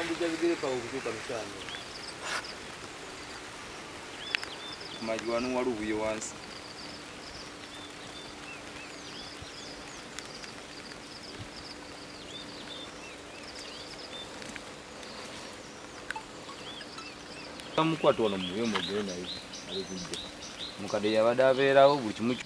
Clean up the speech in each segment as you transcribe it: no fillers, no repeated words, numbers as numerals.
Tambujja bigere paka okutuuka lukyano. Kumagi wano walubuye wansi. Bamukwata wano mubuye mwogere naye alikujja. Mukadde yabadde abeerawo buli kimu.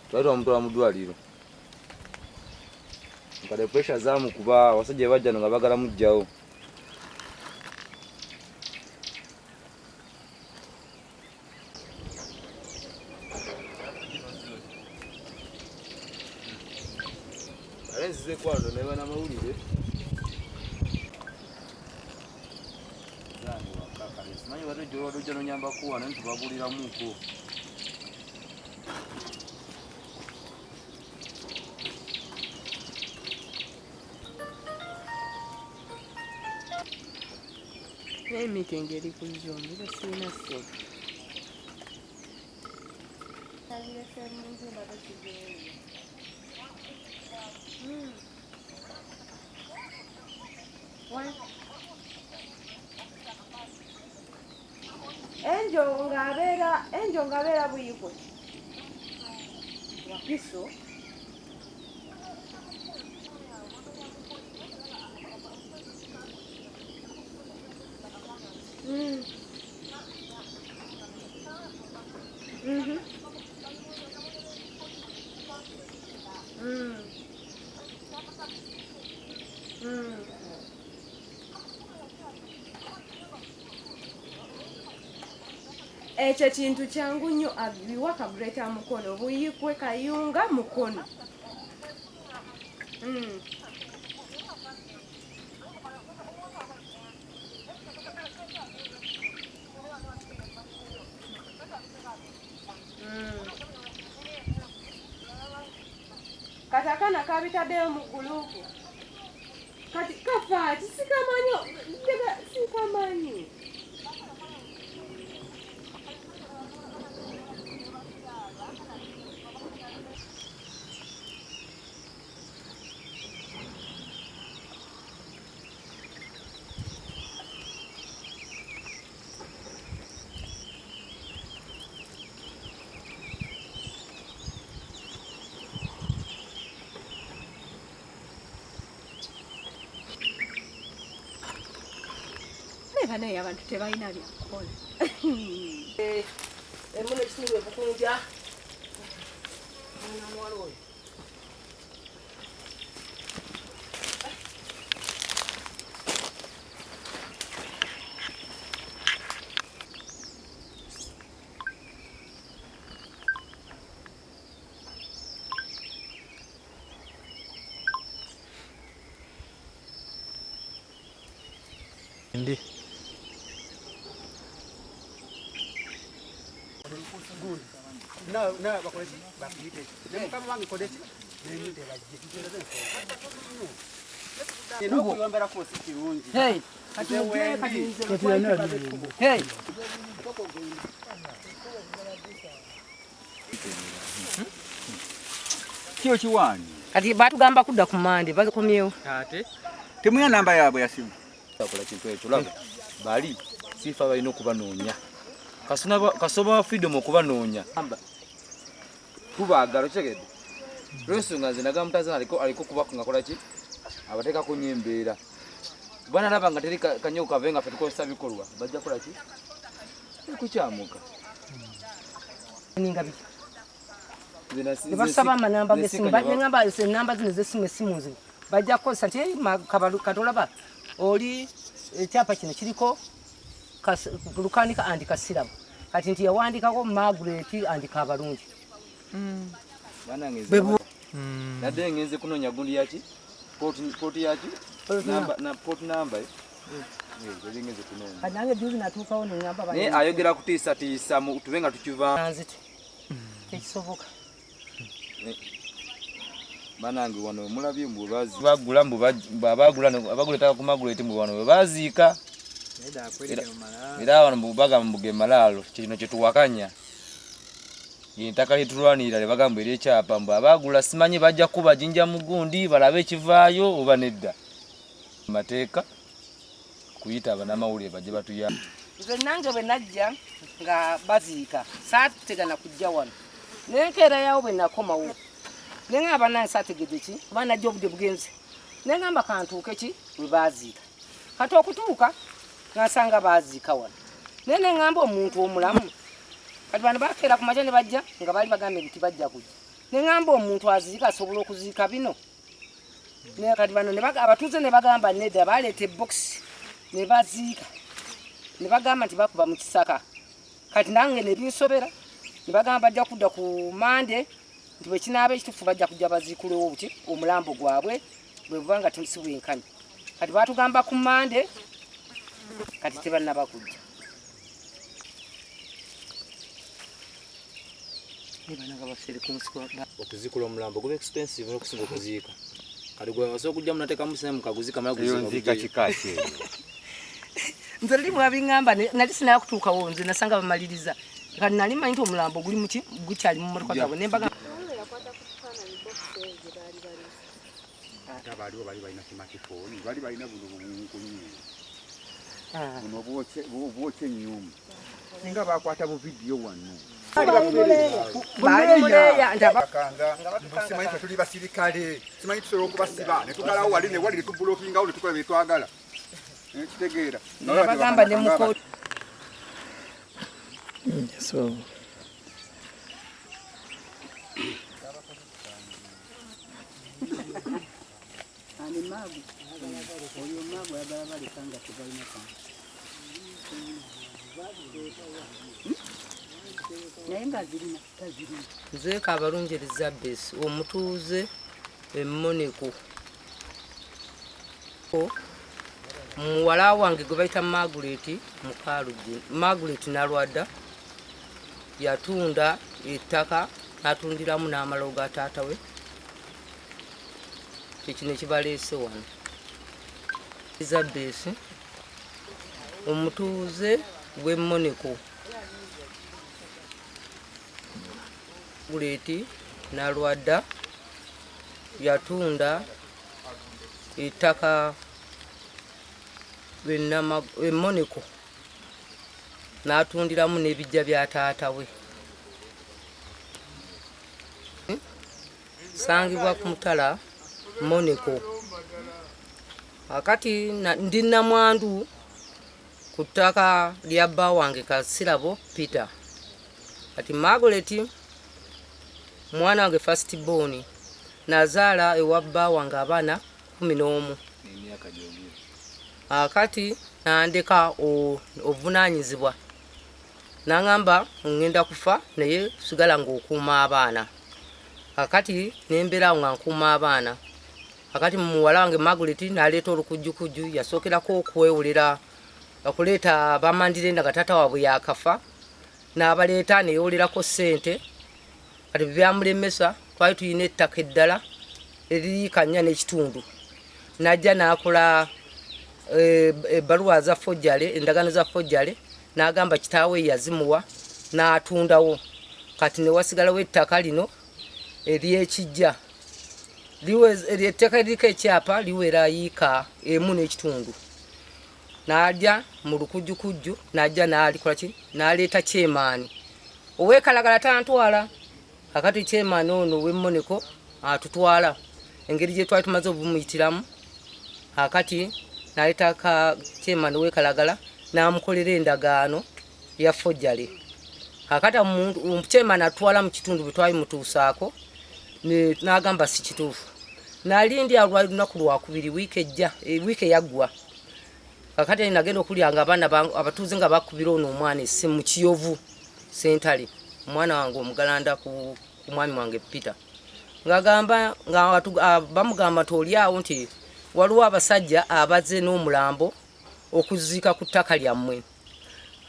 Twali twamutwala mu ddwaliro. Mukadde pressure zaamukuba, abasajja bajja no nga baagala muggyawo. Ate nzize kwano ne banamawulire. Zange waka kale simanyi wadde ojja ojja nonyambako wano nti tubabuuliramuuko. Naye meeting eri ku Zoom, era sirina ssente. Enjo ng'abeera Buyikwe. Wakiso. Ekyo kintu kyangu nnyo, abiwaka Greater Mukono, Buyikwe, Kayunga, Mukono. Kati akaana kabitaddeyo mu group. Kati kafa ki sikamanyi, sikamanyi. Naye banaye abantu tebalina byakukola. Emuno ekitundu ebukunja. Mwana muwala oyo. Ndi. Na bakole ki bakuyite ne mukama wange kole ki nemuyite bajje tuteereze ensonga n'okuyomberako si kirungi. Hey, kati mugye kati nze nkwate. Hey. Kiyo kiwaani. Kati batugamba kudda ku Mande, bakomyewo. Ate temulina namba yaabwe ya simu. Akola kintu ekyo laba bali sifa balina okubanoonya kasoba freedom okubanoonya tubaagala okitegedde lwensonga nze nagamba mutazana aliko kuba ngakola ki abateekako nnyo embeera banalaba nga teri kanyo kave nga ffe tukozesa bikolwa bajja kukola ki kukyamuka. Ninga biki? Tebasaba amanamba g'essimu, neŋŋamba enamba zino ez'essimu essimu nzibu. Bajja kukozesa nti "Ei, katolaba oli ekyapa kino kiriko Lukanika and Kasirabo." Kati nti yawandiikako Margaret and Kabalungi. Banange nadde ngenze kunoonya gundi yaki poti yaki na port number eh ngenze kunoonya. Kati nange juzi natuukawo neŋŋamba naye ayogera kutiisatiisa tube nga tukiva nzite tekisoboka. Banange wano mulabye mbu bagula mbu abagula abagula ettaka ku Margaret mbu wano we baziika. Era wano mbu bagamba mbu ge malaalo, kino kye tuwakanya. Ettaka lye tulwanirira lye bagamba ery'ekyapa mbu abaagula simanyi bajja kuba jinja mugundi balabe ekivaayo oba nedda. Mateeka kuyita abannamawulire bajje batuyambe. Nze nange bwe najja nga baziika saategana kujja wano, naye enkeera yawo bwe nakomawo naye nga bannange saategedde ki kuba najja obudde bugenze, naye ngamba kantuuke ki we baaziika. Kati okutuuka nga nsanga baaziika wano, naye ne ŋŋamba omuntu omulamu. Kati bano bakeera ku makya ne bajja nga baali bagambye nti bajja kujja, ne ŋŋamba omuntu aziika asobola okuziika bino. Naye kati bano abatuuze ne bagamba nedda, baleeta ebokisi ne baziika, ne bagamba nti bakuba mu kisaka. Kati nange ne binsobera, ne bagamba bajja kudda ku Mande nti bwe kinaaba ekituufu bajja kujja baziikulewo buki omulambo gwabwe bwe buba nga si bwenkanya. Kati baatugamba ku Mande, kati tebannaba kujja. Okuzikula omulambo guba expensive n'okusinga okuziika. Kati gwe osobola okujja munateekamu ssente mukaguzika mala Eyo nziika kika ki eyo? Nze luli mwabiŋŋamba nali sinaba kutuukawo, nze nasanga bamaliriza. Kati nali mmanyi nti omulambo guli muki gukyali mu mmotoka zaabwe, ne mbagamba Abaliwo bali balina smartphone, bali balina buno bunkunyi. Buno obwokya ennyumba. Singa bakwata bu vidiyo wano. Baali muleeya nti Kanga, simanyi ffe tuli basirikale, simanyi tusobola okubasiba, ne tugalawo wali ne wali ne tubulokingawo ne tukola bye twagala. Kitegeera. Bagamba ne muko So Nze Kabalungi Elizabeth omutuuze e Moneko. Muwala wange gwe bayita Margaret Mukalugye, Margaret Nalwadda yatunda ettaka n'atundiramu n'amalo ga taata we. Ekino ekibaleese wano. Elizabeth omutuuze w'e Moneko. Margaret Nalwadda yatunda ettaka e Moneko n'atundiramu n'ebijja bya taata we. Sangibwa ku mutala Moneko. Akati ndi namwandu ku ttaka lya bba wange Kasirabo Peter. Kati Margaret mwana wange first born nazaala ewa bba wange abaana 11. Akati nandeka obuvunaanyizibwa, n'aŋŋamba ŋŋenda kufa naye sigala ng'okuuma abaana. Akati ne mbeera awo nga nkuuma abaana. Akati muwala wange Margaret n'aleeta olukujjukujju, yasookerako okwewolera okuleeta bamandirenda nga taata waabwe yaakafa, n'abaleeta ne yeewolerako ssente. Kati byamulemesa, twali tulina ettaka eddala eriri 4 n'ekitundu. N'ajja n'akola ebbaluwa za fojjale, endagaano za fojjale, n'agamba kitaawe yazimuwa n'atundawo. Kati ne wasigalawo ettaka lino ery'ekijja. Ettaka eririko ekyapa liwera yiika 1 n'ekitundu. N'ajja mu lukujjukujju, n'ajja n'alikola ki? N'aleeta kyemaani. Ow'ekalagala tantwala. Akati kyemaani ono ow'e Moneko atutwala. Engeri gye twali tumaze obumuyitiramu, akati n'aleeta ka kyemaani ow'ekalagala n'amukolera endagaano ya fojjale. Akati kyemaani atutwala mu kitundu bwe twali mutuusaako, n'agamba si kituufu. Nali ndi awo lwali lunaku lwakubiri, wiiki ejja, wiiki eyaggwa. Kakati nagenda okulya nga abaana abatuuze nga bakubira ono omwana essimu Kiyovu Sentale, omwana wange omugalanda ku mwami wange Peter. Ng'agamba, nga bamugamba nti oli awo nti waliwo abasajja abazze n'omulambo okuziika ku ttaka lyammwe.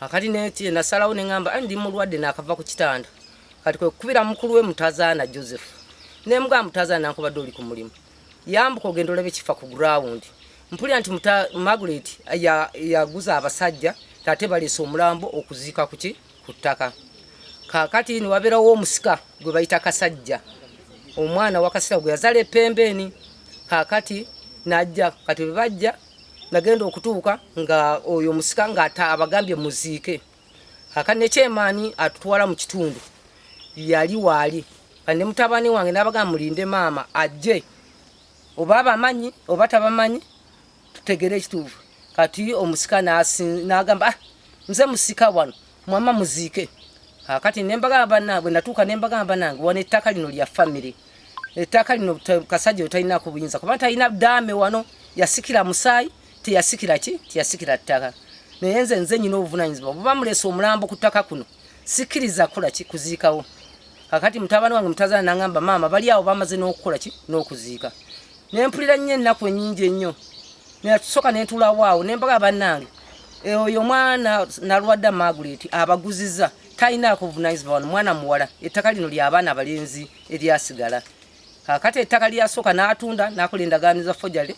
Akati nasalawo ne ŋŋamba, ndi mulwadde naakava ku kitanda. Kati kwe kukubira mukulu we Mutazaana Joseph. Nemugamba mutazaana nankubadde oli ku mulimu, yambuka ogenda olaba ekifa ku ground. Mpulira nti Margaret yaguza abasajja ate baleese omulambo okuziika kuki ku ttaka. Kaakati ne wabeerawo omusika gwe bayita Kasajja, omwana wa Kasira gwe yazaala epembeeni. Kaakati n'ajja, kati bwe bajja nagenda okutuuka nga oyo omusika ng'ata abagambye muziike. Kaakati ne kyemaani atutwala mu kitundu yali waali, kati ne mutabani wange n'abagamba mulinde maama ajje, oba abamanyi oba tabamanyi tutegere ekituufu. Kati omusika n'agamba nze musika wano mwama muziike. Kakati ne mbagamba bannange, bwe natuuka ne mbagamba bannange wano ettaka lino lya famire, ettaka lino Kasajja oyo talinaako buyinza kuba talina ddaame wano, yasikira musaayi teyasikira ki, teyasikira ttaka. Naye nze nnyina obuvunaanyizibwa bwe bamuleese omulambo ku ttaka kuno sikkiriza kukola ki, kuziikawo. Kakati mutabani wange mutazaana n'angamba maama bali awo bamaze n'okukola ki, n'okuziika. Ne mpulira nnyo ennaku ennyingi ennyo. Nasooka ne ntuulawo awo ne mbagamba bannange oyo omwana Nalwadda Margaret abaguzizza talinaako buvunaanyizibwa wano, mwana muwala, ettaka lino ly'abaana abalenzi eryasigala. Kaakati ettaka lyasooka n'atunda n'akola endagaano za forgery,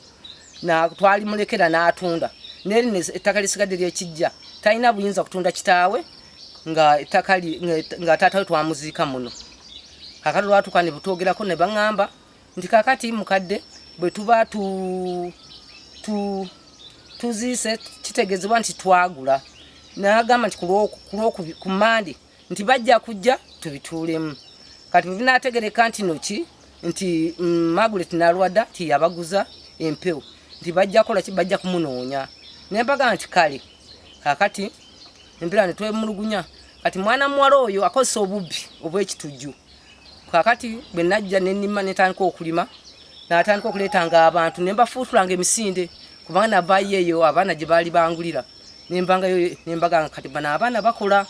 twalimulekera n'atunda. N'erino ettaka lisigadde ly'ekijja talina buyinza kutunda kitaawe nga ettaka nga taata we twamuziika muno. Kaakati lwatuuka ne butwogerako ne baŋŋamba nti kaakati mukadde bwe tuba tuziise kitegeezebwa nti twagula. N'agamba nti ku Mmande nti bajja kujja tubituulemu. Kati bwe binaategereka nti no ki nti Margaret Nalwadda nti yabaguza empewo nti bajja kukola ki, bajja kumunoonya. Ne mbagamba nti kale. Kaakati embeera ne twemulugunya. Kati mwana muwala oyo akozesa obubbi obw'ekitujju. Kaakati bwe najja ne nnima ne ntandika okulima, n'atandika okuleetanga abantu ne mbafuutulanga emisinde kubanga navaayo eyo abaana gye baali bangulira. Ne mbangayo ne mbagamba kati bano abaana bakola,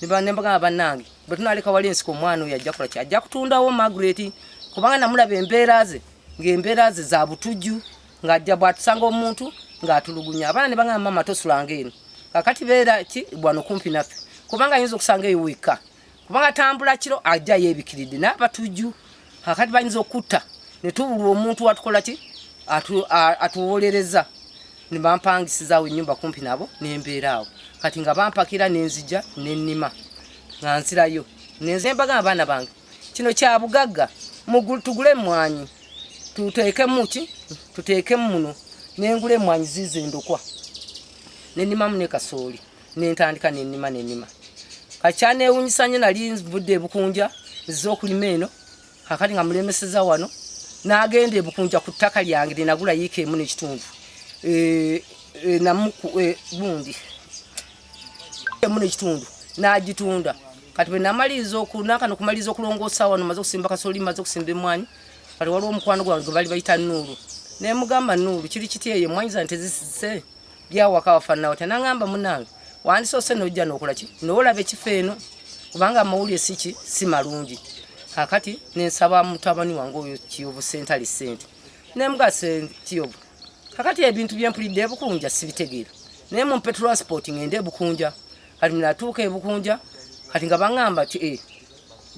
ne mbagamba bannange bwe tunaaleka wali ensiko omwana oyo ajja kukola ki, ajja kutundawo Margaret kubanga namulaba embeera ze ng'embeera ze za butujju, ng'ajja bw'atusanga omuntu ng'atulugunya. Abaana ne bagamba maama tosulanga eno, kaakati beera ki wano kumpi naffe kubanga ayinza okusanga eyo wekka, kubanga tambula kiro ajja yeebikiridde n'abatujju. Kaakati bayinza okutta ne tubulwa omuntu atukola ki, atuwolereza. Ne bampangisizaawo ennyumba kumpi nabo ne mbeera awo. Kati nga bampakira ne nzija ne nnima nga nzirayo. Ne nze mbagamba abaana bange kino kya bugagga, tugule emmwanyi tuteekemu ki, tuteekemu muno. Ne ngula emmwanyi ziizo endokwa ne nnimamu ne kasooli ne ntandika ne nnima ne nnima. Kati kyaneewuunyisa nnyo, nali nvudde e Bukunja nzize okulima eno, kaakati nga mulemeseza wano n'agenda e Bukunja ku ttaka lyange lye nagula yiika 1 n'ekitundu. Gundi 1.5 n'agitunda. Kati bwe namaliriza nakano okumaliriza okulongoosa wano, maze okusimba kasooli, maze okusimba emmwanyi, kati waliwo omukwano gwange gwe bali bayita Nuuru. Ne mugamba Nuuru kiri kiti eyo emmwanyi zange tezisise byawaka wafaanana watya? N'aŋŋamba munnange wandisoose n'ojja n'okola ki, n'olaba ekifo eno kubanga amawulire si ki, si malungi. Kaakati ne nsaba mutabani wange oyo Kiyovu Ssentale ssente, ne mugamba Kiyovu kaakati ebintu bye mpulidde e Bukunja sibitegeera, naye mumpe transport ngende e Bukunja. Kati natuuka e Bukunja, kati nga baŋŋamba nti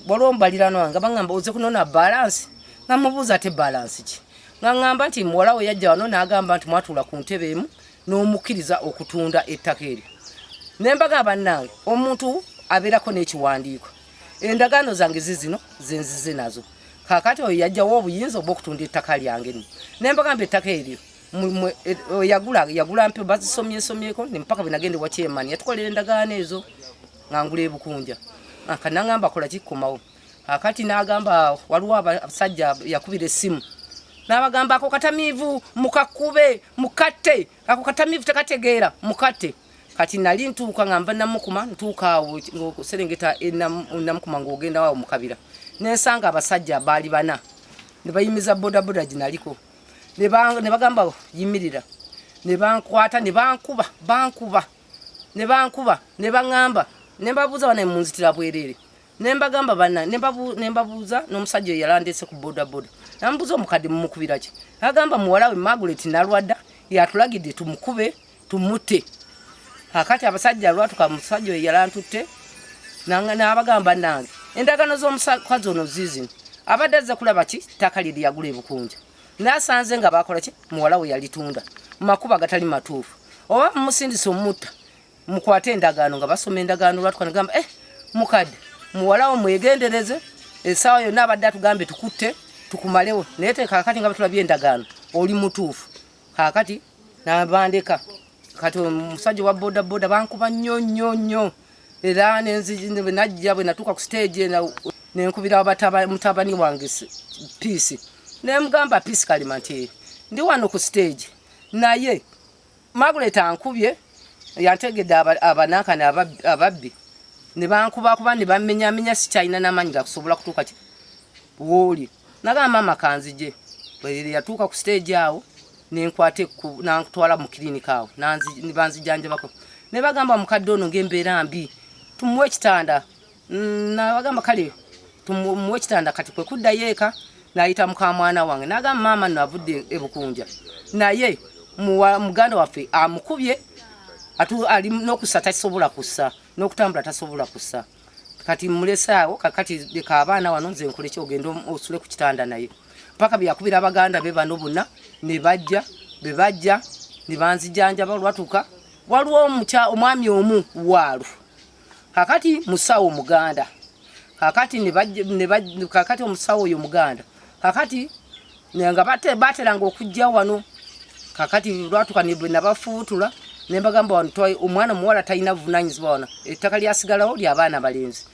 waliwo omubaliraano wange nga baŋŋamba oze kunona balance. Nga mubuuza ate balance ki, nga ŋŋamba nti muwala we yajja wano n'agamba nti mwatuula ku ntebe emu n'omukkiriza okutunda ettaka eryo. Ne mbagamba bannange omuntu abeerako n'ekiwandiiko, endagaano zange zizino ze nzize nazo. Kaakati oyo yajjawo obuyinza obw'okutunda ettaka lyange nno. Ne mbagamba ettaka eryo yagula mpe bazisomyesomyeko ne mpaka bwe nagenda ewa chairman yatukolera endagaano ezo nga ngula e Bukunja. Kati n'aŋŋamba kola ki, komawo. Kaakati n'agamba waliwo abasajja yakubira essimu n'abagamba ako katamiivu mukakube mukatte, ako katamiivu tekategeera mukatte. Kati nali ntuuka nga nva Namukuma, ntuuka awo ng'oserengeta e Namukuma ng'ogenda awo mu kabira, ne nsanga abasajja baali bana ne bayimiza bodaboda gye naliko, ne bagamba yimirira, ne bankwata ne bankuba bankuba ne bankuba ne baŋŋamba, ne mbabuuza bana munzitira bwereere. Ne mbagamba bana, ne mbabuuza n'omusajja oyo yalandeese ku bodaboda, namubuuza omukadde mumukubira ki, agamba muwala we Margaret Nalwadda yatulagidde tumukube tumutte. Kaakati abasajja lwatuka omusajja oyo yalantutte n'abagamba nange endagaano z'omukazi ono ziizino. Abadde azze kulaba ki ttaka lye lyagula ebukunja, nasanze nga bakola ki muwala we yalitunda mu makubo agatali matuufu. Oba mumusindise omutta, mukwate endagaano nga basoma endagaano lwatuka negamba mukadde muwala wo mwegendereze, essaawa yonna abadde atugambye tukutte tukumalewo, naye te kaakati nga batulabye endagaano oli mutuufu. Kaakati nabandeka. Kati omusajja wa boda boda bankuba nnyo nnyo nnyo, era najja bwe natuuka ku stage nenkubira mutabani wange Peace, nemugamba Peace Kalima nti ndi wano ku stage, naye Margaret ankubye, yantegedde abanankani ababbi ne bankuba kuba ne bamenyamenya, sikyalina n'amaanyi gakusobola kutuuka wooli. Nagamba maama kanzije. Bwe yatuuka ku stage awo nenkwata nankutwala mu kirinika awo ne banzijanjabako, ne bagamba mukadde ono ng'embeera mbi, tumuwe ekitanda. Nabagamba kale tumuwe ekitanda. Kati kwe kuddayo eka n'ayita mukamwana wange n'agamba maama nno avudde ebukunja, naye muganda waffe amukubye, ali n'okussa tasobola kussa, n'okutambula tasobola kussa. Kati mulese awo, kakati leka abaana wano nze nkole ki, ogenda osule ku kitanda naye. Paka bye yakubira abaganda be bano bonna ne bajja, be bajja ne banzijanjaba. Olwatuuka waliwo omwami omu waalu, kakati musawo muganda, kakati kakati omusawo oyo muganda, kakati nga bateranga okujja wano. Kakati lwatuuka ne nabafuutula ne mbagamba wano omwana muwala talina buvunaanyizibwa wano, ettaka lyasigalawo ly'abaana balenzi.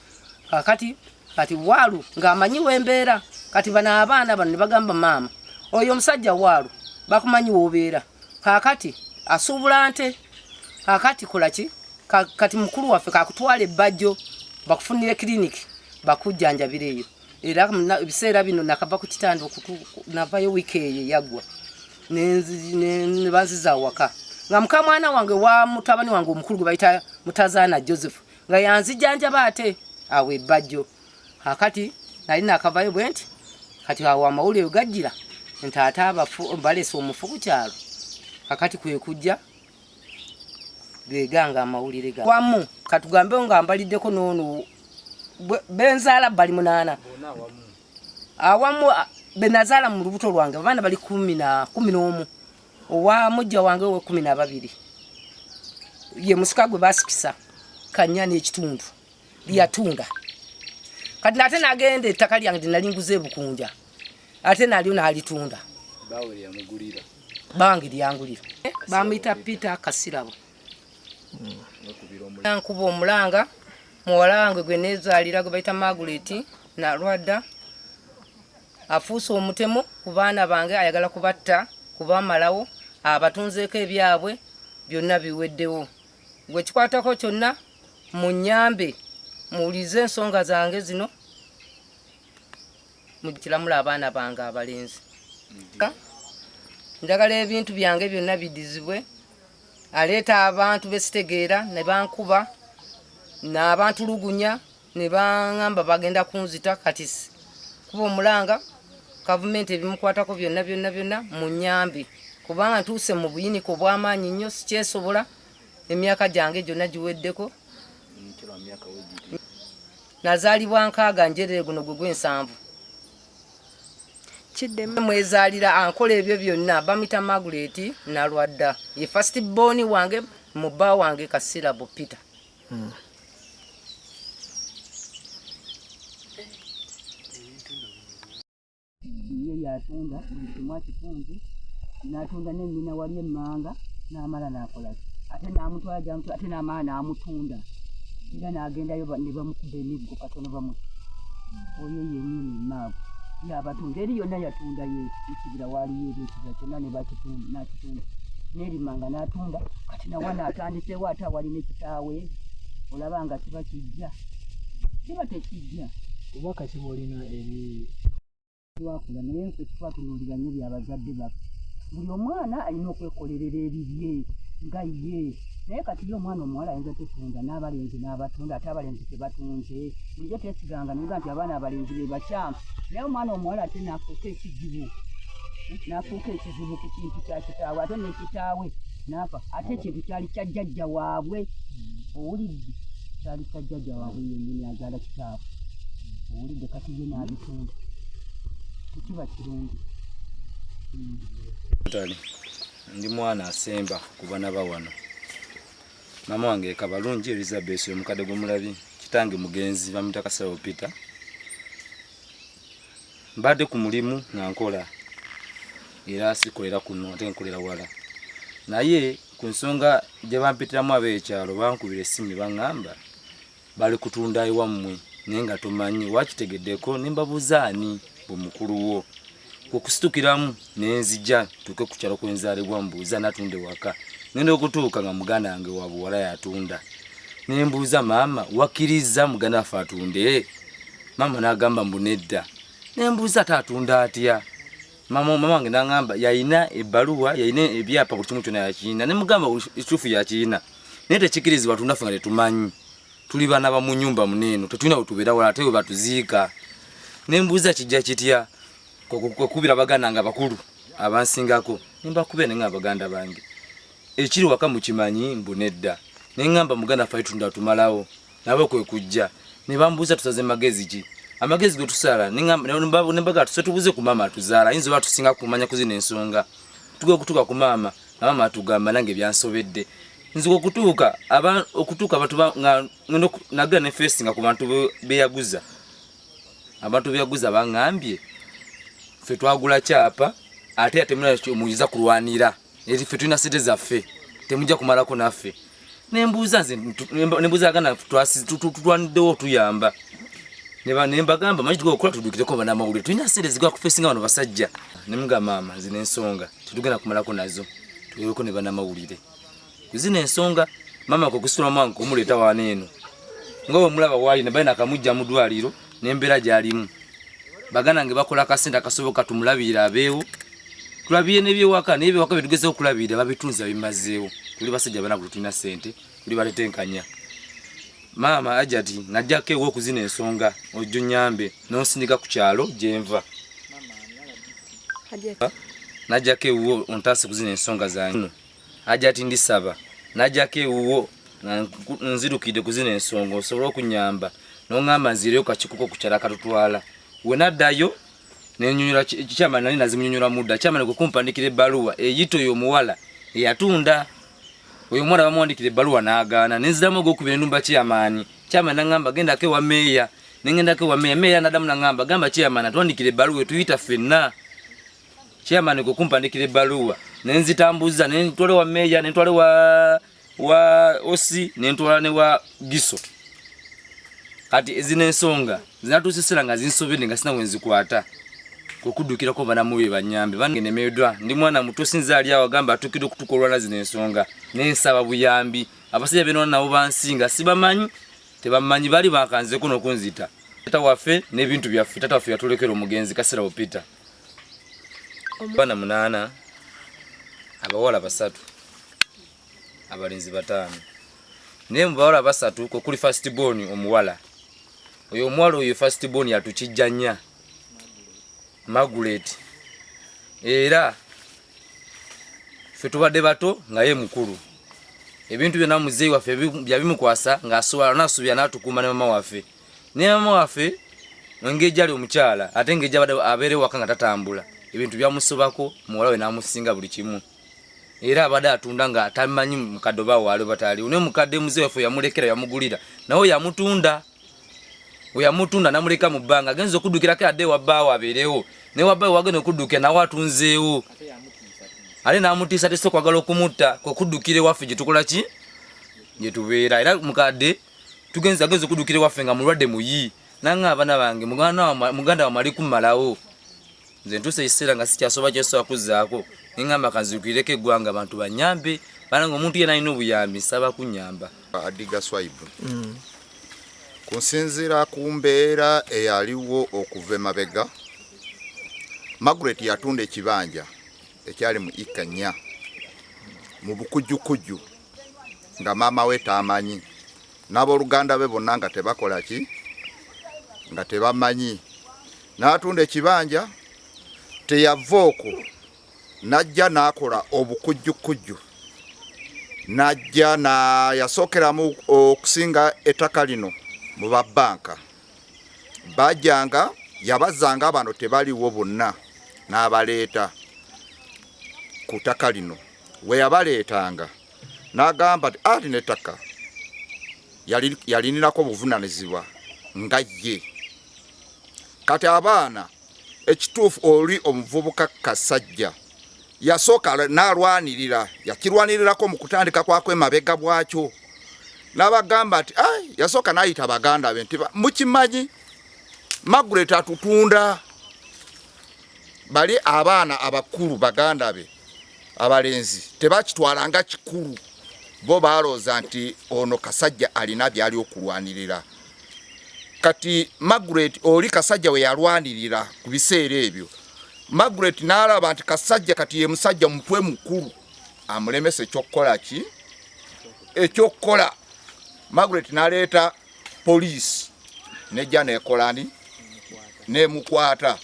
Kakati kati waalu ng'amanyi wembeera. Kati bano abaana bano ne bagamba maama oyo omusajja waalu bakumanyi w'obeera, kakati asuubula nte, kakati kola ki, kati mukulu waffe kakutwala ebbajjo bakufunire kiriniki bakujjanjabira eyo. Era ebiseera bino nakava ku kitanda navayo wiiki eyo yaggwa ne banziza awaka nga mukamwana wange wa mutabani wange omukulu gwe bayita Mutazaana Joseph nga yanzijanjaba ate awo ebbajjo. Kakati nali nakavayo bwe nti kati awo amawulire gajjira nti ate abafu baleese omufu ku kyalo. Kakati kwe kujja beganga amawulire ga wamu. Katugambe nga mbaliddeko n'ono benzaala bali 8 awamu benazaala mu lubuto lwange, abaana bali 11, owa mujja wange we 12 ye musika gwe basikisa kanya n'ekitundu lyatunda. Kati ate nagenda ettaka lyange nali nguze ebukunja, ate nalyo n'alitunda. Bange lyangulira, bamuyita Peter Kasirabo. Nkuba omulanga muwala wange gwe neezaalira gwe bayita Margaret Nalwadda, afuuse omutemu ku baana bange, ayagala kubatta kubamalawo, abatunzeeko ebyabwe byonna biweddewo. Gwe kikwatako kyonna munyambe muwulize ensonga zange zino, mukiramula abaana bange abalenzi. Njagala ebintu byange byonna bidizibwe. Aleeta abantu besitegeera ne bankuba n'abantulugunya ne baŋŋamba bagenda kunzita. Kati kuba omulanga gavumenti ebimukwatako byonna byonna byonna munyambe, kubanga ntuuse mu buyinike obw'amaanyi nnyo, sikyesobola, emyaka gyange gyonna giweddeko. Nazaalibwa 60 njerere, guno gwe gw'ensanvu. Mwezaalira ankola ebyo byonna. Bamita Margaret Nalwadda, ye first born wange mu bba wange Kasirabo Peter. Ye yatunda buli kimu akitunze, n'atunda ne nnyina wali emmanga, n'amala n'akola ki, ate n'amutwala gy'amutwala, ate n'amala n'amutunda, era n'agendayo ne bamukuba emiggo katono bamuta. Oyo yennyini maavu yabatunda eri yonna yatunda ye ekibira, waaliyo eri ekibira kyonna ne bakitunda n'akitunda n'erimanga n'atunda. Kati nawana atandiseewo ate awali ne kitaawe, olaba nga kiba kijja kiba tekijja. Obubaka ki bw'olina eri twakula naye nfe twatunuulira nnyo byabazadde baffe. Buli omwana alina okwekolerera ebibye nga ye, naye kati ye omwana omuwala ayinza tetunda n'abalenzi n'abatunda, ate abalenzi tebatunze. Bulijjo twesiganga niga nti abaana abalenzi be bakyamu, naye omwana omuwala ate n'afuuka ekizibu, n'afuuka ekizibu ku kintu kya kitaawe, ate ne kitaawe n'afa, ate ekintu kyali kya jjajja waabwe. Owulidde, kyali kya jjajja waabwe yennyini azaala kitaabwe. Owulidde, kati ye n'abitunda. Tekiba kirungi. Tali ndi mwana asemba ku baana ba wano. Maama wange Kabalungi Elizabeth omukadde gw'omulabi, kitange mugenzi bamuyita Kasawo Peter. Mbadde ku mulimu nga nkola era sikolera kuno ate nkolera wala, naye ku nsonga gye bampitiramu ab'ekyalo bankubira essimu ne baŋŋamba bali kutunda ewammwe naye nga tomanyi wakitegeddeko, ne mbabuuza ani bwe mukulu wo. Okusitukiramu ne nzija ntuuke ku kyalo kwe nzaalibwa mbuuza natunda ewaka. Ngenda okutuuka nga muganda wange wa buwala yatunda, ne mbuuza maama wakkiriza muganda waffe atunde? Maama n'agamba mbu nedda. Ne mbuuza ate atunda atya? Maama wange n'aŋŋamba yalina ebbaluwa, yalina ebyapa, buli kimu kyonna yakirina. Ne mugamba ekituufu yakirina, naye tekikirizibwa tunda ffe nga tetumanyi. Tuli baana ba mu nnyumba muneeno, tetulina we tubeera wala ate we batuziika. Ne mbuuza kijja kitya? Kwekubira baganda nga bakulu abansingako, ne mbakubira ne ŋŋamba baganda bange ekiri waka mukimanyi? Mbu nedda. Ne ŋŋamba muganda waffe alitunda tumalawo, nabo kwe kujja ne bambuuza tusaze magezi ki? Amagezi ge tusala ne mbagamba tuse tubuuze ku maama atuzaala, ayinza oba atusinga kumanya ku zino ensonga. Tuge okutuuka ku maama, nga maama atugamba nange byansobedde. Nze okutuuka okutuuka abantu nga nagenda ne face nga ku bantu beyaguza. Abantu beyaguza baŋŋambye ffe twagula kyapa ate temulina muyinza kulwanira, eri ffe tulina ssente zaffe temujja kumalako naffe. Ne mbuuza nze ne mbuuza aganda tutwaniddewo otuyamba. Ne mbagamba manyi tugoba okukola tuddukireko bannamawulire, tulina ssente zigwa kufeesinga bano basajja. Ne mugamba maama zino ensonga tetugenda kumalako nazo, tuwereko ne bannamawulire ku zino ensonga. Maama kwe kusitula mwange kumuleeta wano eno nga bwe mulaba waali, ne balina akamujja mu ddwaliro n'embeera gy'alimu. Baganda nge bakola akasente akasoboka tumulabirire abeewo, tulabirire n'ebyewaka, naye ebyewaka bye tugezeho okulabirira babitunze babimazeewo. Tuli basajja banaku, tetulina ssente, tuli batetenkanya. Maama Ajati najjako ewa okuzina ensonga ojja onnyambe n'onsindika ku kyalo gye nva. Najjako ewuwo ontaase kuzina ensonga zange. Ajati ndisaba najjako ewuwo nga nzirukidde kuzina ensonga osobole okunyamba n'oŋŋamba nzireyo kakikuko ku kyalo akatutwala. We naddayo nenyonyola kyama nali nazimunyonyola mudda kyama kwe kumpandikira ebbaluwa eyita oyo omuwala eyatunda. Oyo omuwala bamuwandikira ebbaluwa n'agaana, nenziramu ogwokubiri nenumba kyamaani. Kyamaani naŋŋamba gendako ewa meeya, nengendako ewa meeya. Meeya naddamu naŋŋamba gamba kyamaani atwandikira ebbaluwa etuyita ffenna. Kyamaani kwe kumpandikira ebbaluwa nenzitambuza nentwala ewa meeya, nentwala wa osi, nentwala ne wa giso. Kati zino ensonga zinatuusisira nga zinsobedde nga sina wenzikwata, kwekuddukirako banamubi banyambe banemeddwa. Ndi mwana muto, sinza ali awo agamba atuukidde okutuuka olwana zino ensonga, nensaba buyambi. Abasajja benona nabo bansinga sibamanyi, tebamanyi, bali bakanzeko n'okunzita. Tata waffe n'ebintu byaffe tata waffe yatulekera omugenzi Kasirabo Peter. Abaana 8, abawala 3, abalenzi 5. Naye mu bawala 3 kwekuli first born omuwala. Oyo omuwala oyo first born yatukijjanya Margaret, era ffe tubadde bato nga ye mukulu. Ebintu byonna muzeeyi waffe byabimukwasa ng'asobola n'asuubira n'atukuuma ne mama waffe. Naye mama waffe engeri gyali omukyala ate engeri gyabadde abeera ewaka nga tatambula, ebintu byamusobako, muwala we n'amusinga buli kimu. Era abadde atunda nga tamanyi mukadde oba waali oba taliwo, naye mukadde muzeeyi waffe yamulekera yamugulira, nawe yamutunda. We yamutunda namuleka mu bbanga, agenza okuddukirako adde ewa bbaawe abeerewo, naye wa bbaawe wagenda okuddukira nawe atunzeewo, ate n'amutiisatiisa okwagala okumutta, kwe kuddukira ewaffe gye tukola ki gye tubeera. Era mukadde tugenze agenza okuddukira ewaffe nga mulwadde muyi, nanga abaana bange muganda wamwe ali kummalawo. Nze ntuuse ekiseera nga sikyasobola kyesobola kuzzaako, ne ŋŋamba kanzirukireko eggwanga abantu banyambe. Banange omuntu yenna alina obuyambi nsaba kunnyamba. Adiga Swaibu, kunsinziira ku mbeera eyaliwo okuva emabega, Margaret yatunda ekibanja ekyali mu ika 4 mu bukujjukujju nga maama we tamanyi, n'abooluganda be bonna nga tebakola ki, nga tebamanyi. N'atunda ekibanja, teyava okwo n'ajja n'akola obukujjukujju, n'ajja na yasookeramu okusinga ettaka lino mu babbanka bajjanga Yabazzanga bano tebaliwo bonna n'abaleeta ku ttaka lino. We yabaleetanga n'agamba nti ati n'ettaka yalinirako obuvunaanyizibwa nga ye. Kati abaana ekituufu oli omuvubuka Kasajja yasooka n'alwanirira, yakirwanirirako mu kutandika kwako emabega bwakyo, n'abagamba nti ai, yasooka n'ayita baganda be nti mukimanyi Margaret atutunda. Bali abaana abakulu baganda be abalenzi tebakitwalanga kikulu, bo balowooza nti ono Kasajja alina byali okulwanirira. Kati Margaret oli Kasajja we yalwanirira ku biseera ebyo, Margaret n'alaba nti Kasajja kati ye musajja mutwe mukulu, amulemesa ekyokukola ki ekyokukola. Margaret n'aleeta poliisi nejja nekolani nemukwata.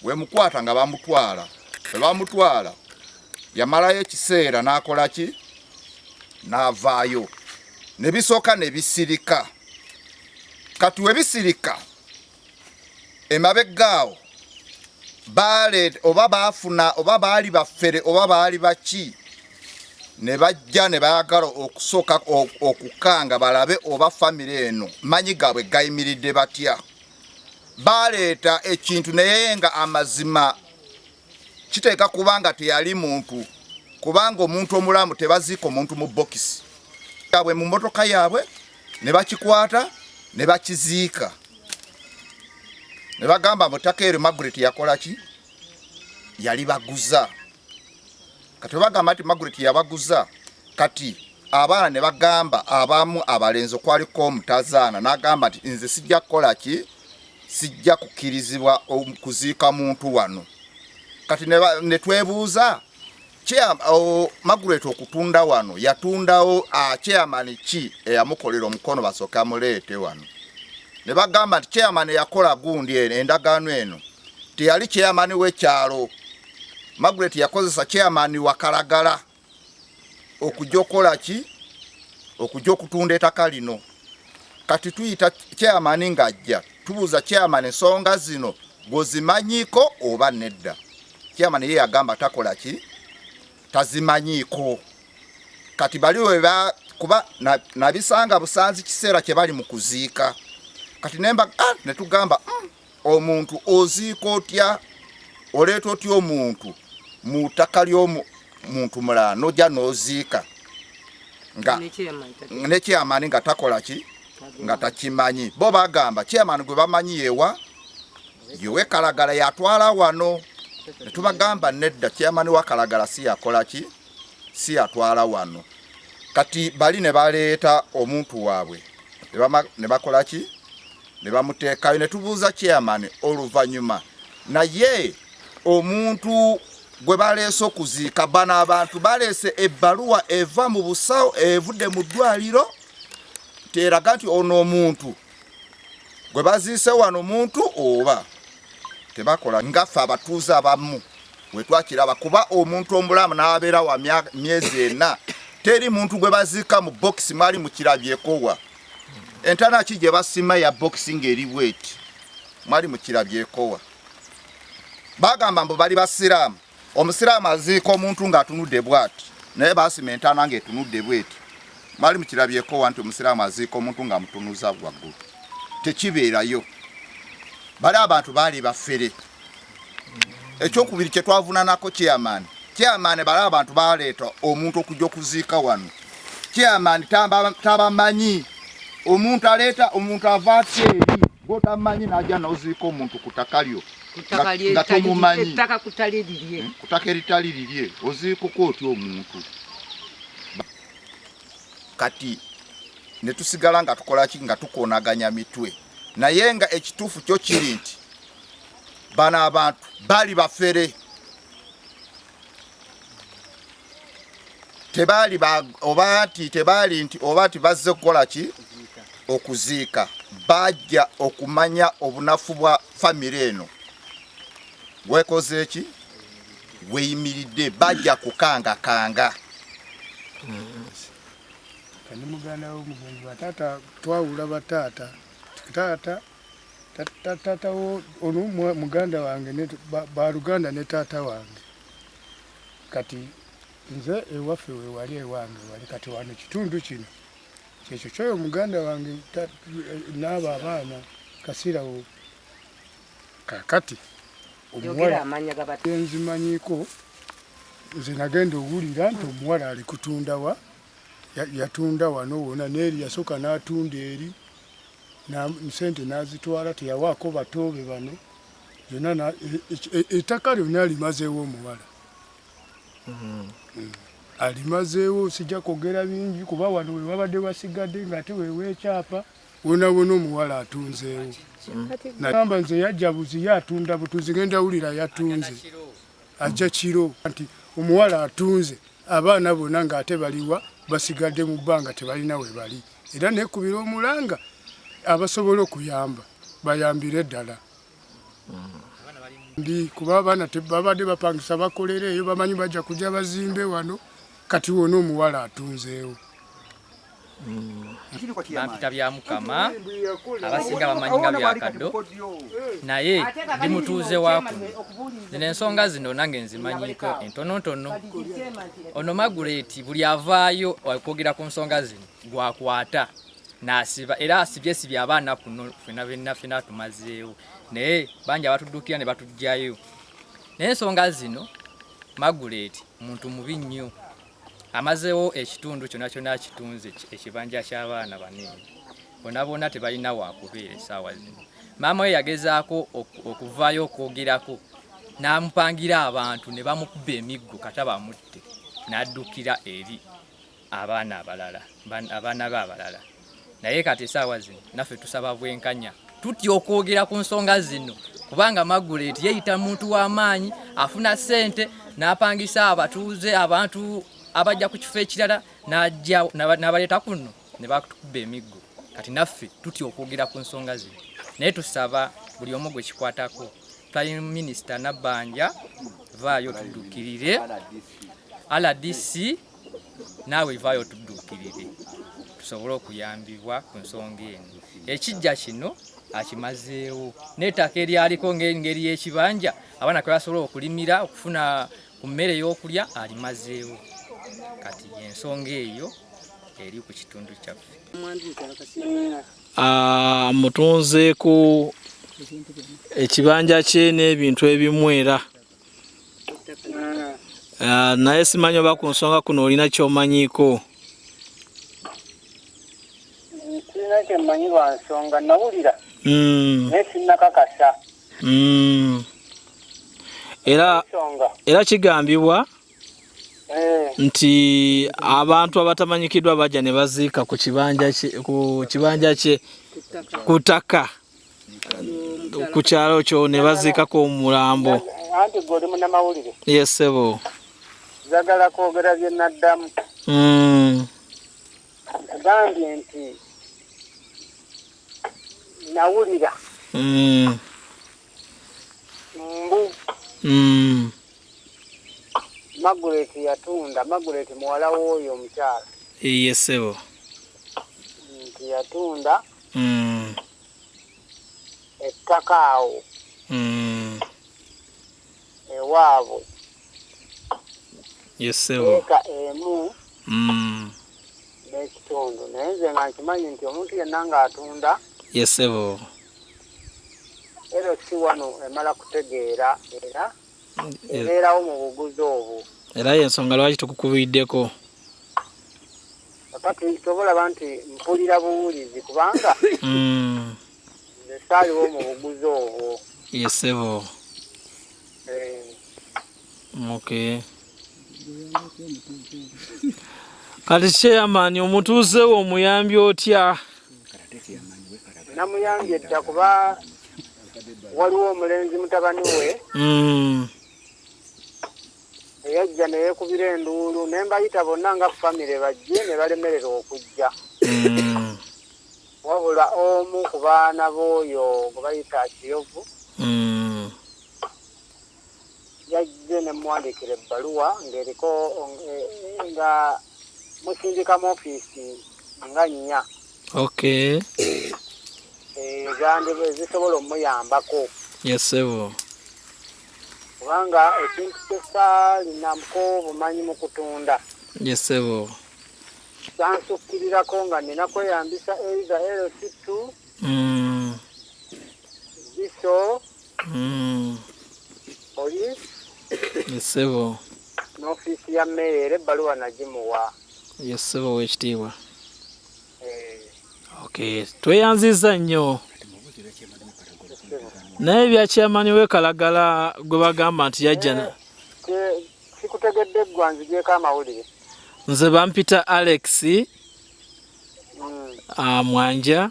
Wemukwata nga bamutwala, bamutwala yamalayo ekiseera n'akola ki n'avaayo, ne bisooka ne bisirika. Kati we bisirika emabega awo baleeta oba baafuna oba baali bafere oba baali baki, ne bajja ne baagala okusooka okukanga balabe oba famire eno manyi gaabwe gayimiridde batya. Baleeta ekintu naye nga amazima kiteeka kubanga teyali muntu, kubanga omuntu omulamu tebaziika omuntu mu bokisi yaabwe mu mmotoka yaabwe, ne bakikwata ne bakiziika ne bagamba mu ttaka eryo Margaret yakola ki, yali baguza. Kati bagamba nti Margaret yabaguza. Kati abaana ne bagamba abamu abalenzi okwaliko omutazaana n'agamba nti nze sijja kukola ki, sijja kukkirizibwa kuziika muntu wano. Kati ne twebuuza Margaret okutunda wano yatundawo chairman ki eyamukolera omukono basooke amuleete wano. Ne bagamba nti chairman yakola gundi eno endagaano eno teyali chairman w'ekyalo. Margaret yakozesa chairman wa Kalagala okujja okukola ki, okujja okutunda ettaka lino. Kati tuyita chairman ng'ajja, tubuuza chairman ensonga zino gwozimanyiiko oba nedda. Chairman ye yagamba takola ki, tazimanyiiko. Kati bali we kuba nabisanga busanzi kiseera kye bali mu kuziika. Kati nemba ne tugamba omuntu oziika otya, oleeta otya omuntu mu ttaka ly'omuntu mulala n'ojja n'oziika nga ne chairman nga takola ki, nga takimanyi. Bo bagamba chairman gwe bamanyi yewa yewe Kalagala yatwala wano. Ne tubagamba nedda, chairman wa Kalagala si yakola ki, si yatwala wano. Kati bali ne baleeta omuntu waabwe ne bakola ki, ne bamuteekayo. Ne tubuuza chairman oluvannyuma, naye omuntu gwe baleese okuziika, bano abantu baleese ebbaluwa eva mu busawo evudde mu ddwaliro teraga nti ono omuntu gwe baziise wano muntu oba tebakola. Ngaffe abatuuze abamu we twakiraba, kuba omuntu omulamu n'abeera wa myezi ena, teri muntu gwe baziika mu bokisi. Mwali mukirabyekowa entana ki gye basima ya bokisi ng'eri bweti? Mwali mukirabyekowa? Bagamba mbu bali basiraamu, omusiraamu aziika omuntu ng'atunudde bwati, naye basima entana ng'etunudde bweti. Mwali mukirabyekowa nti omusiraamu aziika omuntu ng'amutunuza waggulu? Tekibeerayo. Bali abantu baali bafere. Ekyokubiri kye twavunanako chairman, chairman bali abantu baleeta omuntu okujja okuziika wano, chairman tabamanyi. Omuntu aleeta omuntu ava atya eri gwotamanyi n'ajja n'oziika omuntu ku ttaka lyo nga tomumanyi, ku ttaka eritali lirye oziikoko otya omuntu? Kati ne tusigala nga tukola ki, nga tukoonaganya mitwe. Naye nga ekituufu kyo kiri nti bano abantu bali bafere, tebaali oba nti tebaali nti oba nti bazze kukola ki, okuziika. Bajja okumanya obunafu bwa famire eno wekoze ki, weyimiridde, bajja kukangakanga. Kandi muganda w'omugenzi wa taata twawula bataata, taata Taata wo ono muganda wange, baluganda ne taata wange. Kati nze ewaffe wewali ewange wali, kati wano kitundu kino kyekyo kyoyo muganda wange n'abo abaana Kasirawo. Kakati omuwala nzimanyiiko, nze nagenda owulira nti omuwala ali kutunda wa yatunda wano wona n'eri yasooka n'atunda eri sente n'azitwala, teyawaako batoobe bano zonna, ettaka lyonna alimazeewo omuwala. Alimazeewo, sijja kwogera bingi kuba wano we wabadde wasigadde ng'ate weweekyapa wona wona omuwala atunzeewo. Nagamba nze yajja buzi, ye atunda butunzi, ngenda wulira yatunze ajja kiro nti omuwala atunze abaana bonna ng'ate baliwa basigadde mu bbanga tebalina we bali. Era nekubira omulanga abasobola okuyamba bayambire ddala mbi, kuba abaana babadde bapangisa bakolera eyo, bamanyi bajja kujja bazimbe wano, kati wona omuwala atunzeewo. Bampita bya Mukama, abasinga bamanyi nga bya Kaddo, naye ndi mutuuze wa kuno. Zino ensonga zino nange nzimanyiiko entonotono. Ono Magureti buli avaayo okwogera ku nsonga zino gwakwata n'asiba, era asibyesibye abaana kuno ffenna ffenna ffenna tumazeewo, naye bangi abatuddukira ne batuggyayo. Naye ensonga zino Magureti muntu mubi nnyo, amazeewo ekitundu kyonna kyonna akitunze ekibanja ky'abaana banene bonna bonna tebalina wakubeera essaawa zino. Maama we yagezaako okuvaayo okwogerako n'amupangira abantu ne bamukuba emiggo kata bamutte, n'addukira eri abaana abalala, abaana be abalala. Naye kati essaawa zino naffe tusaba bwenkanya, tutya okwogera ku nsonga zino kubanga Magureti yeeyita muntu w'amaanyi, afuna ssente n'apangisa abatuuze abantu abajja ku kifo ekirala n'ajja n'abaleeta kuno ne batukuba emiggo. Kati naffe tutya okwogera ku nsonga zino, naye tusaba buli omu gwe kikwatako. Prime Minister Nabbanja vaayo tuddukirire, RDC naawe vaayo tuddukirire tusobole okuyambibwa ku nsonga eno. Ekijja kino akimazeewo n'ettaka eryaliko ng'engeri y'ekibanja abaana kwe basobola okulimira okufuna ku mmere ey'okulya alimazeewo. Kati ensonga eyo eri ku kitundu kyaffe. Mutunzeeko ekibanja kye n'ebintu ebimu era naye simanyi oba ku nsonga kuno olina ky'omanyiiko. Sirina kyemmanyi lwa nsonga, nawulira naye sinnakakasa. Era kigambibwa nti abantu abatamanyikiddwa bajja ne baziika ku kibanja kye ku ttaka ku kyalo kyo ne baziikako omulambo. Anti gwe oli munnamawulire. Yes ssebo. Njagala kwogera bye naddamu. Nkugambye nti nawulira mbu Magureti yatunda, Magureti muwala w'oyo omukyala. Yes ssebo. Nti yatunda ettaka awo ewaabwe. Yes ssebo. Eka emu n'ekitundu, naye nze nga nkimanyi nti omuntu yenna ng'atunda. Yes ssebo. Era si wano emala kutegeera era ebeerawo mu buguzi obwo. Era y'ensonga lwaki tukukubiddeko. Kakati tobolaba nti mpulira buwulizi kubanga nze saaliwo mu buguzi obwo. Yes ssebo. Okay. Kati chairman omutuuze wo omuyambye otya? Namuyambye dda kuba waliwo omulenzi mutabani we eyajja ne yeekubira enduulu ne mbayita bonna nga famire bajje ne balemererwa okujja. Wabula omu ku baana b'oyo gwe bayita Kiyovu yajje ne muwandiikira ebbaluwa ng'eriko nga musindika mu ofiisi nga nnya. Okay. Ezisobola omuyambako. Yes ssebo. Kubanga ekintu kyesaalinamuko obumanyi mu kutunda. Yes ssebo. Kyansukkirirako nga nina kweyambisa either LC2, DISO, police. Yes ssebo. N'ofiisi ya mmeeya, era ebbaluwa nagimuwa. Yes ssebo ow'ekitiibwa. Okay, tweyanzizza nnyo. Naye bya chairman w'e Kalagala gwe bagamba nti yajja. Sikutegedde ggwa, nzigyeko amawulire. Nze bampita Alex Mwanja.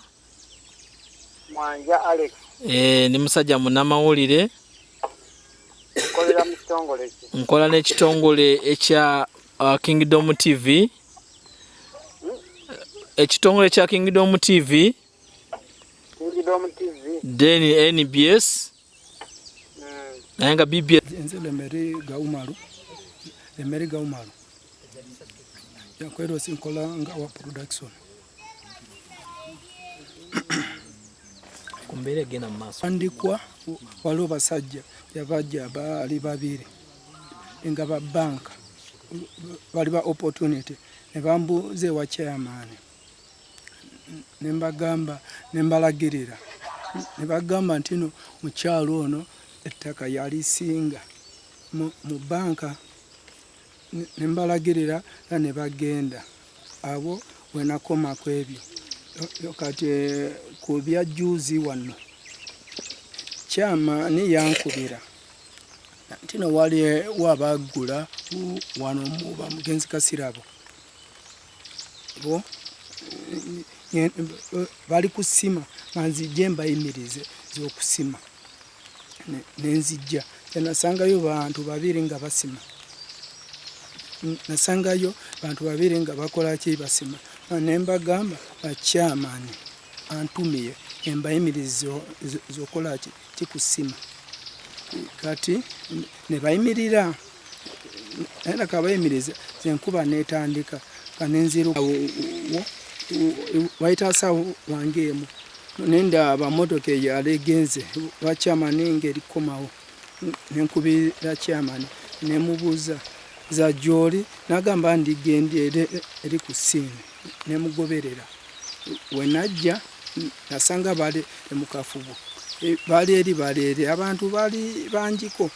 Mwanja Alex. Ndi musajja munnamawulire. Okolera mu kitongole ki? Nkola n'ekitongole ekya Kingdom TV. Ekitongole kya Kingdom TV. Kingdom TV. Then NBS. Naye nga BBS. Nze Lemeri Gaumaru. Lemeri Gaumaru. Yakwero sinkola nga wa production. Ku mbeera egenda mu maaso. Andikwa waliwo basajja yabajja baali babiri nga ba banka bali ba opportunity ne bambuuza ewa chairman ne mbagamba ne mbalagirira ne bagamba nti no mukyalo ono ettaka yalisinga mu banka ne mbalagirira era ne bagenda abo we nakoma ku ebyo. Kati ku bya juzi wano chairman yankubira nti no wali wabagula wano muba mugenzi Kasirabo bo bali kusima nzijje mbayimirize z'okusima nenzijja nasangayo bantu babiri nga basima, nasangayo bantu babiri nga bakola ki basima, ne mbagamba chairman antumiye embayimirize z'okola ki kikusima. Kati ne bayimirira era kabayimiriza enkuba n'etandika kanenziru wayita wange emu nendaba motoka eyalegenze wa chairman ngeri komawo nenkubira chairman nemubuuza za gy'oli nagamba ndigende eri ku ssimu nemugoberera. We najja nasanga bali mu kafubo bali eri bali eri abantu bali bangiko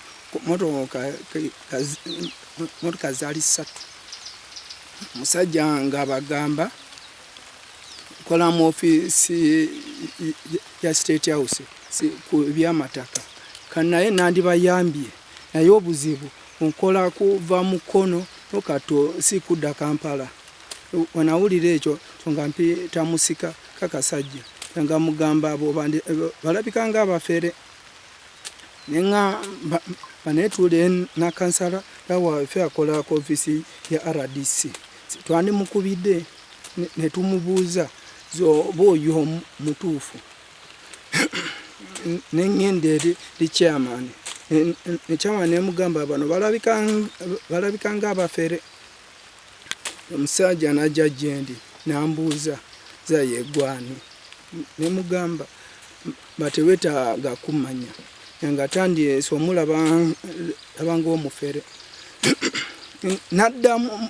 motoka zaali ssatu. Musajja nga bagamba kola mu ofiisi ya State House ku byamataka kanaye nandibayambye naye obuzibu nkola kuva Mukono nokato si kudda Kampala. Wanawulira ekyo nga mpita musika kakasajja nga mugamba abo balabika nga abafere nenga banetuule na kansala waffe akola ku ofiisi ya RDC twandimukubidde ne tumubuuza oba oyo mutuufu. Nengenda eri chairman ne chairman nemugamba bano balabika nga abafere. Omusajja n'ajja gyendi n'ambuuza za yeggwani nemugamba batewetaaga kumanya nga tandiese omulaba abanga omufere. Naddamu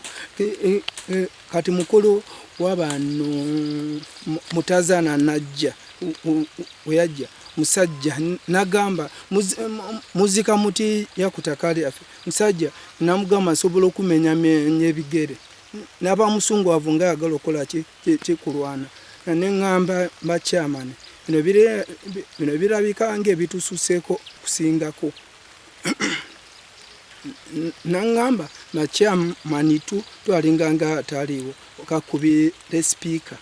kati mukulu wabano mutazana najja weyajja musajja nagamba muzika muti yakutakali afe musajja namugamba nsobola okumenya ebigere naba musungu avunga ayagala okukola kikulwana neŋŋamba ba chairman bino birabika ng'ebitususeeko kusingako. Naŋŋamba ba chairman tu twalinga nga ataliiwo kakubire sipiika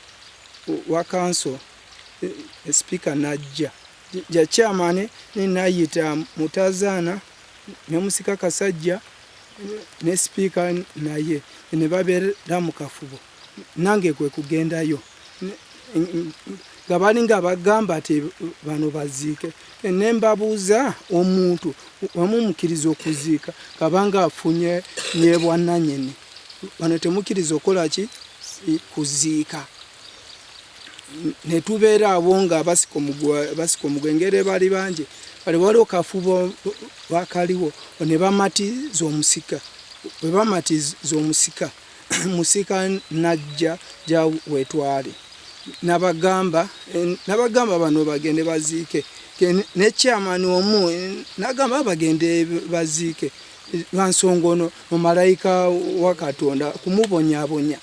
wa kanso, sipiika najja ja chairman nayita mutazaana ne musika kasajja ne sipiika naye ne babeera mu kafubo nange kwe kugendayo nga balinga bagamba nti bano baziike ne mbabuuza omuntu wamumukkiriza okuziika kabanga afunye nyebwannannyini bano temukkiriza okukola ki kuziika. Ne tubeera awo nga basika omuguwa engeri bali bangi bali waliwo kafubo bakaliwo ne bamatiza omusika. Bwe bamatiza omusika, musika najja gya wetwali nabagamba bano bagende baziike. Ne chairman omu nagamba bagende baziike lwa nsonga ono malayika wa Katonda kumubonyaabonya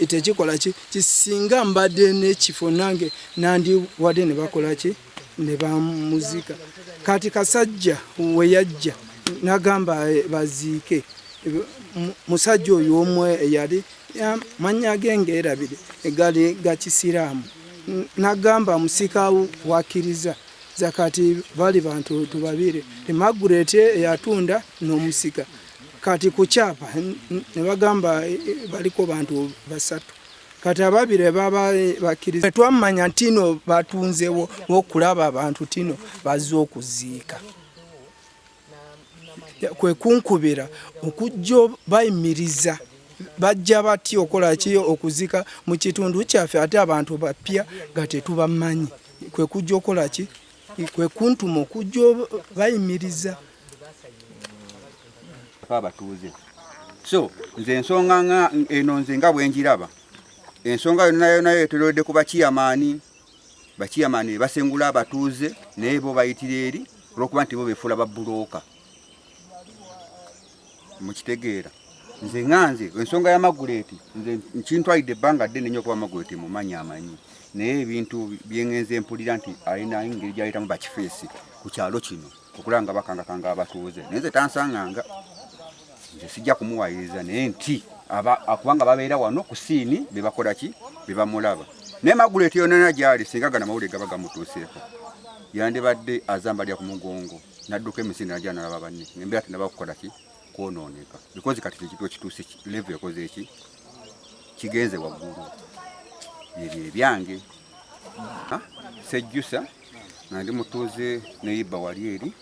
tekikola ki kisinga mbadde n'ekifo nange nandiwadde ne bakola ki ne bamuzika. Kati Kasajja we yajja nagamba baziike musajja oyo omu eyali mannya ge ng'erabire gali ga kisiraamu nagamba musika wakkiriza zakati bali bantu tubabire Margaret eyatunda n'omusika. Kati ku kyapa ne bagamba baliko bantu basatu. Kati ababiri baba bakkiriza. Twamanya ntino batunzewo okulaba abantu tino bazze okuziika. Kwe kunkubira okujja bayimiriza bajja batya okola ki okuziika mu kitundu kyaffe ate abantu bapya nga tetubamanyi. Kwe kujja okola ki kwe kuntuma okujja bayimiriza abatuuze. So nze ensonga nga eno nze nga bwe njiraba ensonga yonna yonna yetolodde ku bakiyamaani. Bakiyamaani basengula abatuuze naye bo bayitira eri olw'okuba nti bo beefuula babbulooka. Mukitegeera nze nga nze ensonga ya Margaret nze nkintwalidde ebbanga ddene nnyo okuba Margaret mumanyi amanyi naye ebintu byengenze mpulira nti alina engeri gy'ayitamu bakifeesi ku kyalo kino okulaba nga bakangakanga abatuuze naye nze tansanganga nze sijja kumuwayiriza naye nti kubanga babeera wano ku siini be bakola ki be bamulaba naye Margaret yonna gy'ali singa gano amawulire gaba gamutuuseeko yandibadde azambalira ku mugongo n'adduka emisinde najja n'alaba banne embeera tenaba kukola ki kwonooneka because kati ekintu ekituuse level ekoze eki kigenze waggulu byebyo ebyange. Sejjusa nga ndi mutuuze neyibba wali eri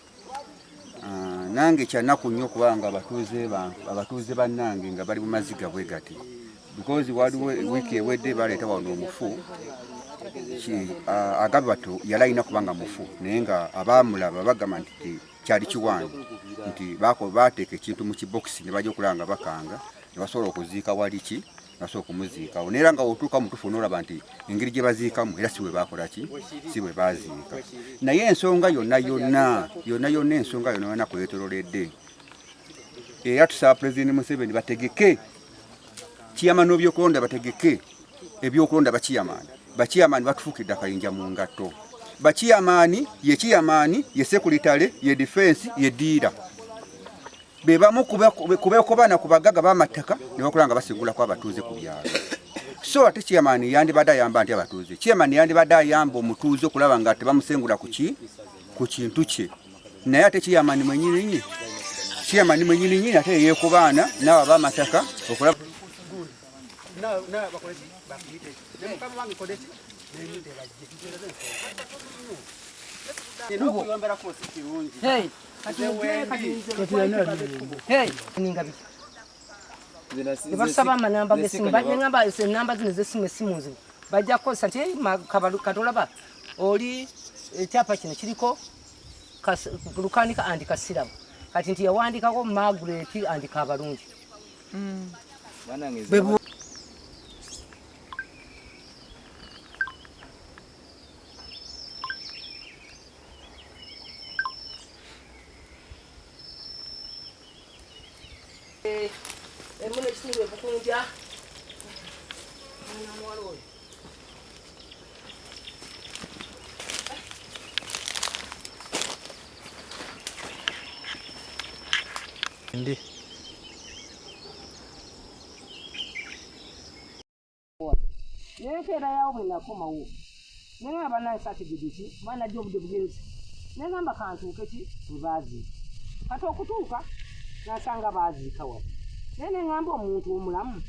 nange kyanaku nnyo okubanga abatuuze bannange nga bali mu maziga bwe gati because waliwo wiiki ewedde baleeta wano omufu agamba batu yali alina kubanga mufu naye nga abaamulaba bagamba nti kyali kiwanyi nti baateeka ekintu mu kibokisi ne bajja okulaba nga bakanga ne basobola okuziika wali ki basobola okumuziikawo naye era nga wotuuka mutuufu n'olaba nti engeri gye baziikamu era si bwe baakola ki si bwe baaziika naye ensonga yonna yonna yonna yonna ensonga yonna yonna kwetololedde era tusaba Pulezidenti Museveni bategeke kiyamani ebyokulonda bategeke ebyokulonda bakiyamaani bakiyamaani batufuukidde akayinja mu ngatto bakiyamaani ye kiyamaani ye sekulitale ye difensi ye diira be bamu kubeekobana ku bagagga b'amattaka ne bakola nga basengulako abatuuze ku byalo. So ate chairman yandibadde ayamba nti abatuuze chairman yandibadde ayamba omutuuze okulaba nga tebamusengula ku ki ku kintu kye naye ate chairman mwenyininyini ate yeekubaana n'abo ab'amataka okulaba Basaba amanamba g'essimu nengamba enamba zino ez'essimu essimu nzibu bajja kukozesa nti katolaba oli ekyapa kino kiriko Lukanika and Kasirabo kati nti yawandikako Margaret and Kabalungi. Emuno ekitundu ebukunja mwana muwala oyo ndi naye nkeera yawo bwe nakomawo naye nga bannange saategedde ki kuba najja obudde bugenzi naye ngamba kantuuke ki bwe baaziika kati okutuuka nasanga baaziika wano naye ne ŋŋamba omuntu omulamu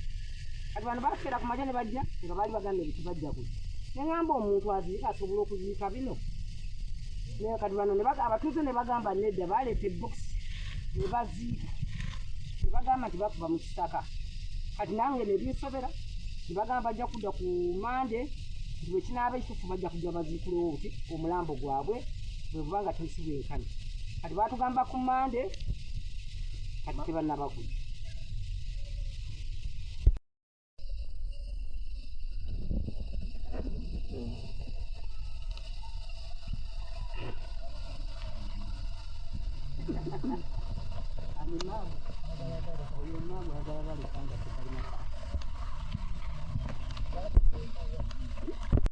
kati bano bakeera ku makya ne bajja nga baali bagamba ebiti bajja kujja ne ŋŋamba omuntu aziika asobola okuziika bino naye kati bano abatuuze ne bagamba nedda baleeta ebokisi ne baziika ne bagamba nti bakuba mu kisaka kati nange ne binsobera ne bagamba bajja kudda ku Mande Nti bwe kinaaba ekituufu bajja kujja baziikulewo nti omulambo gwabwe bwe buba nga tesi bwenkanya. Kati baatugamba ku Mande, kati tebannaba kujja.